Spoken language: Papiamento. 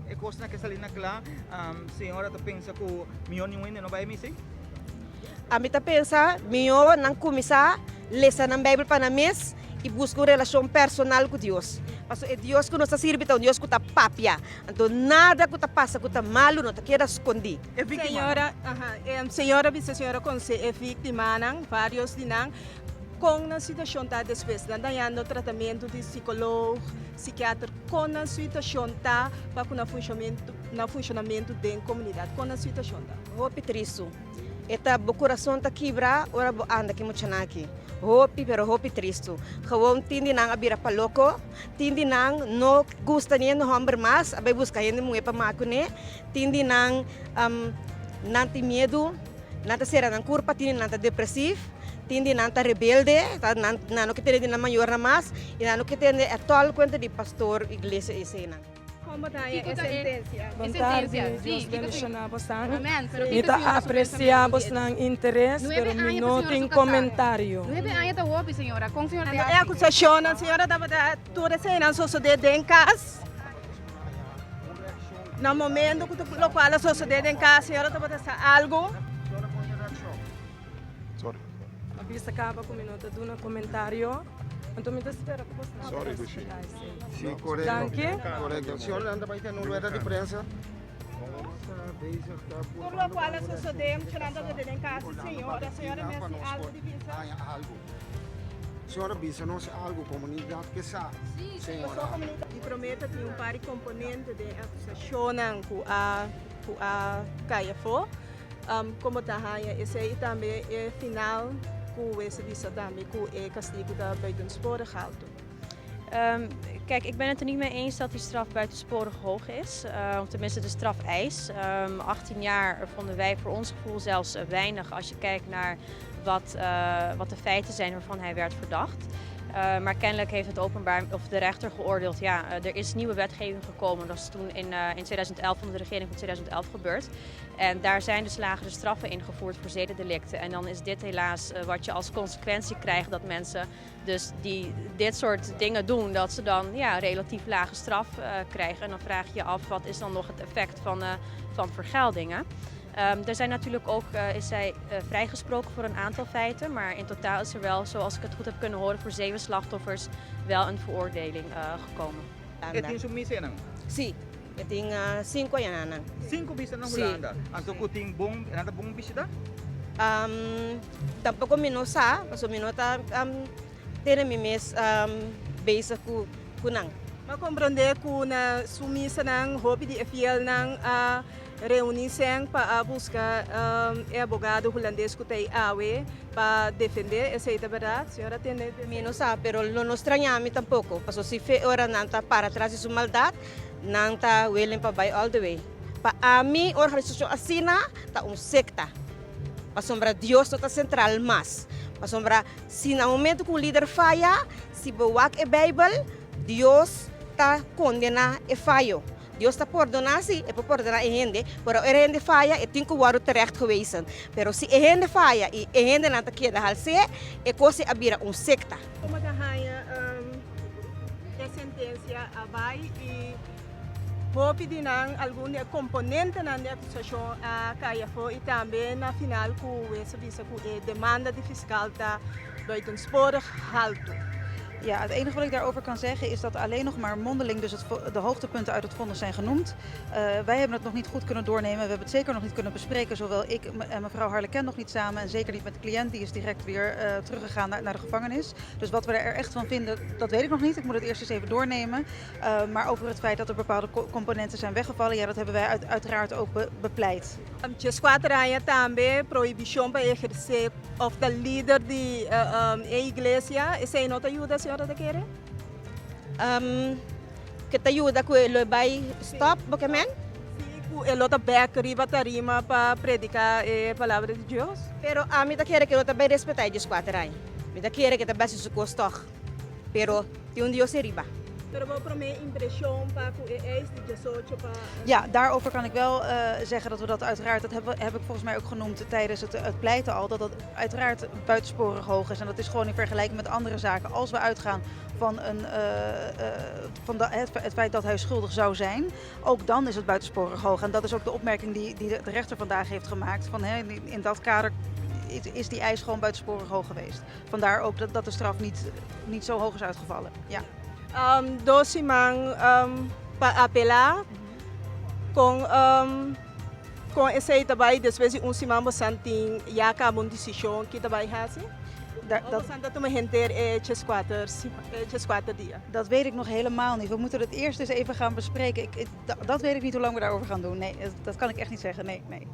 E kosnan ke sali na kla, señora ta pensa ku mihó niun hende no bai misa ei? Ami ta pensa mihó nan kuminsá lesa nan Beibel pa nan mes i buska un relashon personal ku Dios. Pasobra e Dios ku nos ta sirbi ta un Dios ku ta papia. Anto nada ku ta pasa ku ta malu no ta keda skondí. E víktimanan. Señora, señora bisa señora konse e víktimanan, vários di nan. Kon nan situashon ta despues? Nan ta hañando tratamentu di sikolog, sikiater? Kon nan situashon ta pa ku nan funshamentu nan funshonamentu den komunidat? Kon nan situashon ta? Hopi tristu. E ta bo kurason ta kibra ora bo anda ku e muchanan aki. Hopi pero hopi tristu. Gewoon tin di nan a bira pa loko, tin di nan no gusta ni hende hòmber mas, a bai buska hende muhé pa mak kuné, tin di nan nan tin miedu, nan ta sera nan kurpa, tin di nan ta depresiv. Tin di nan ta rebelde, ta nan nan no ke tende di nan mayornan mas i nan no ke tende at all kuenta di pastor, iglesia i eseinan. Kon bo ta haña Kiko e ta e sentensia? e Bon tardi, sentensia? Sí, Dios kiko si bendishoná bosnan. Amen, pero Mi kiko ta señora su apresiá pensamentu di e bosnan interes, Nuebe pero mi aña pa no señora tin su kasá. komentario. Nuebe aña ta hopi, señora. Kon señora te Anto e hasi? akusashonnan, señora tabata tur eseinan sosodé den kas? Na momento ku tur lokual a sosodé den kas, señora tabata sa algu? Sorry. Ma bisa caba cu mi no ta duna comentario, anto mi ta spera cu bos no ta respeta esey. Si, correcto. Danki. Correcto. Señor Landa bay tene un rueda di prensa. Tur locual a sosode, muchanan ta dede den cas di señora. Señora mes tin algo di bisa? Señora bisa nos algo, comunidad ke sa, señora. Di prome ta tin un par di componente den e acusacionnan cu a cu a cay afo. Como ta haña esey y tambe e final cu wes a bisa tambe cu e castigo ta buitensporig halto. Kijk, ik ben het er niet mee eens dat die straf buitensporig hoog is. Of tenminste de strafeis. 18 jaar vonden wij voor ons gevoel zelfs weinig als je kijkt naar wat, wat de feiten zijn waarvan hij werd verdacht. Maar kennelijk heeft het openbaar, of de rechter geoordeeld, ja, er is nieuwe wetgeving gekomen. Dat is toen in, in 2011, onder de regering van 2011 gebeurd. En daar zijn dus lagere straffen ingevoerd voor zedendelicten. En dan is dit helaas wat je als consequentie krijgt, dat mensen dus die dit soort dingen doen, dat ze dan ja, relatief lage straf krijgen. En dan vraag je je af, wat is dan nog het effect van, van vergeldingen? Er zijn natuurlijk ook, is zij vrijgesproken voor een aantal feiten, maar in totaal is er wel, zoals ik het goed heb kunnen horen, voor zeven slachtoffers wel een veroordeling gekomen. E tin su misenan? Sí, e tin sinku añanan. Sinku misa na Hulanda. Anto ku tin bon, nan ta bon bishita? Tampoko mi no sa, pasobra mi no ta tene mi mes bezig ku ku nan. Mi a komprondé ku na su misanan hopi di e fielnan a reuní sèn pa a buska e abogado hulandes ku ta ei awe pa defendé. Esei ta bèrdat, señora tende? Mi no sa, pero lo no strañá mi tampoko, pasobra si fe ora nan ta para tras di su maldat, nan ta willing pa bai all the way. Pa ami, organisashon asina ta un sekta, pasobra Dios no ta sentral mas. Pasobra si na momento ku un lider faya, si bo wak e Beibel, Dios ta kondená e fayo. Dios ta pordoná, sí, e por pordoná e hende, pero ora e hende faya, e tin ku wòrdu terecht gewezen. Pero si e hende faya i e hendenan ta keda hals'é, e kos ei a bira un sekta. Komo ta haña e sentensia a bai i hopi di nan, algun di e komponentenan di e akusashon a kai afó i tambe na final ku wes a bisa ku e demanda di fiskal ta buitensporig haltu. Ja, het enige wat ik daarover kan zeggen is dat alleen nog maar mondeling dus het, de hoogtepunten uit het vonnis zijn genoemd. Wij hebben het nog niet goed kunnen doornemen. We hebben het zeker nog niet kunnen bespreken. Zowel ik en mevrouw Harleken nog niet samen. En zeker niet met de cliënt. Die is direct weer teruggegaan naar de gevangenis. Dus wat we er echt van vinden, dat weet ik nog niet. Ik moet het eerst eens even doornemen. Maar over het feit dat er bepaalde componenten zijn weggevallen, ja, dat hebben wij uiteraard ook bepleit. 14 aña tambe prohibishon pa ehersé òf ta lider di e iglesia, esei no ta yuda señora ta kere? Ke ta yuda ku e lo bai stòp bo ke men? Sí, ku e lo ta bèk riba tarima pa prediká e palabra di Dios. Pero ami ta kere ku e lo ta bai respetá e 14 aña. Mi ta kere ku e ta bai hasi su kos tòg. Pero tin un Dios eriba. Pero bo prome impresion pa cu e eis di 18 pa. Ja, daarover kan ik wel zeggen dat we dat uiteraard, dat heb, heb ik volgens mij ook genoemd tijdens het, het pleiten al, dat dat uiteraard buitensporig hoog is. En dat is gewoon in vergelijking met andere zaken. Als we uitgaan van, een, van de, het, het feit dat hij schuldig zou zijn, ook dan is het buitensporig hoog. En dat is ook de opmerking die de rechter vandaag heeft gemaakt. Van, hè, in dat kader is die eis gewoon buitensporig hoog geweest. Vandaar ook dat de straf niet zo hoog is uitgevallen. Ja. 2 siman pa apelá kon esei ta bai despues di un siman boso tin ya kaba un desishon ku ta bai hasi? Daar, dat, dat, dat tuma henter e 14, 14 dia. Dat weet ik nog helemaal niet. We moeten het eerst eens even gaan bespreken. Dat weet ik niet hoe lang we daarover gaan doen. Nee, dat kan ik echt niet zeggen. Nee, nee.